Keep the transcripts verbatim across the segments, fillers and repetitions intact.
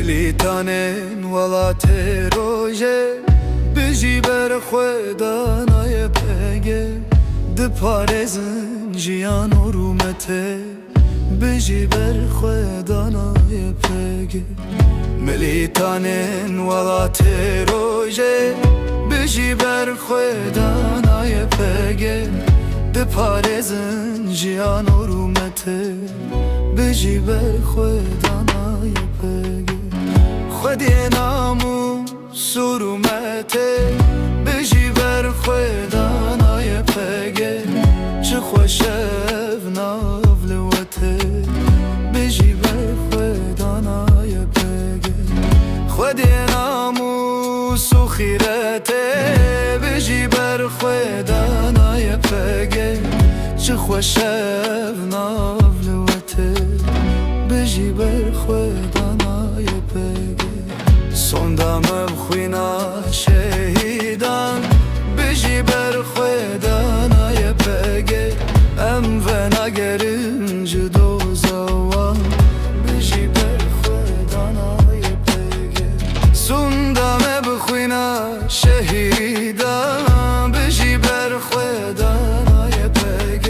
Pîtanên welatê rojê, bijî ber xwe dana Y P G. Diparêzin jiyan û rûmetê, bijî ber xwe dana Y P G. Milîtanên welatê rojê, bijî ber xwe dana Y P G. Diparêzin jiyan û rûmetê, bijî ber xwe dana Y P G. Xwediyê namûs û rûmetê, bijî ber xwe dana Y P G. Çi xweş ev nav li we tê, bijî ber xwe dana Y P G. Xwediyê namûs û xîretê, bijî ber xwe dana Y P G. Çi xweş ev nav li we tê, bijî ber xwe dana Y P G. Sonda me bi xwîna şehîdan, bijî ber xwe dana Y P G. Em venagerin ji doza wan, bijî ber xwe dana Y P G. Sonda me bi xwîna şehîdan, bijî ber xwe dana Y P G.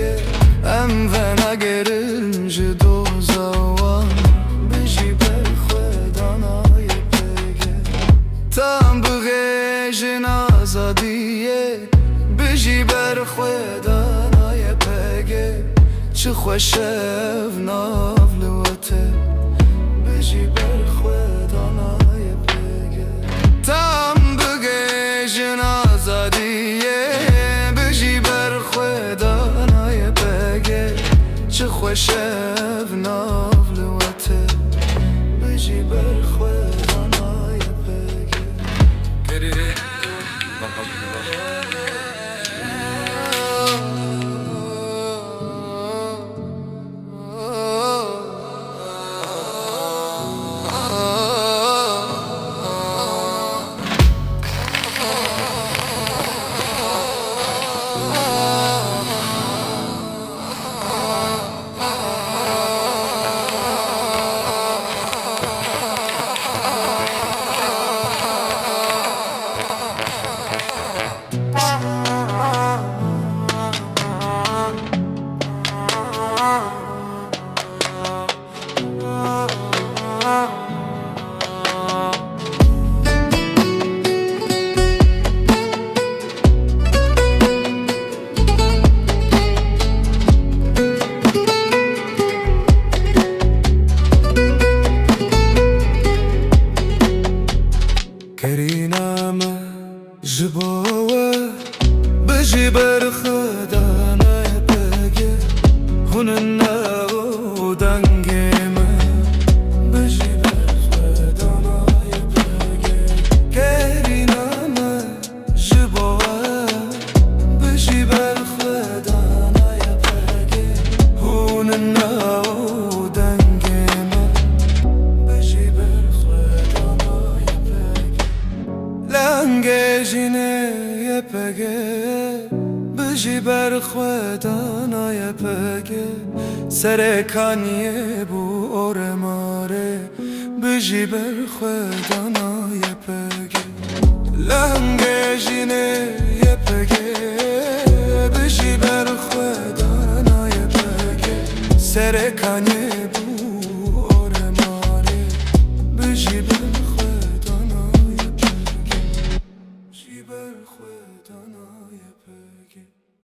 Em venagerin ji doza wan, bijî ber xwe dana Y P G. Tam bigihêjin azadiyê, bijî ber xwe dana Y P G. Çi xweş ev nav li we tê, bijî ber xwe dana Y P G. Tam bigihêjin azadiyê, bijî ber xwe dana Y P G. Çi xweş ev nav li we tê, bijî ber xwe dana Y P G. Kerîna me ji bo we, bijî ber xwe dana Y P G. Hûn in nav û dengê me, bijî ber xwe dana Y P G. Kerîna me ji bo we, bijî ber xwe dana Y P G. Hûn in nav û dengê me, bijî ber xwe dana Y P G. Lengê jinê Y P G, bijî ber xwe dana Y P G. Serê Kaniyê bû orê marê, bijî ber xwe dana Y P G. Lengê jinê Y P G, bijî ber xwe dana Y P G. Serê Kaniyê bû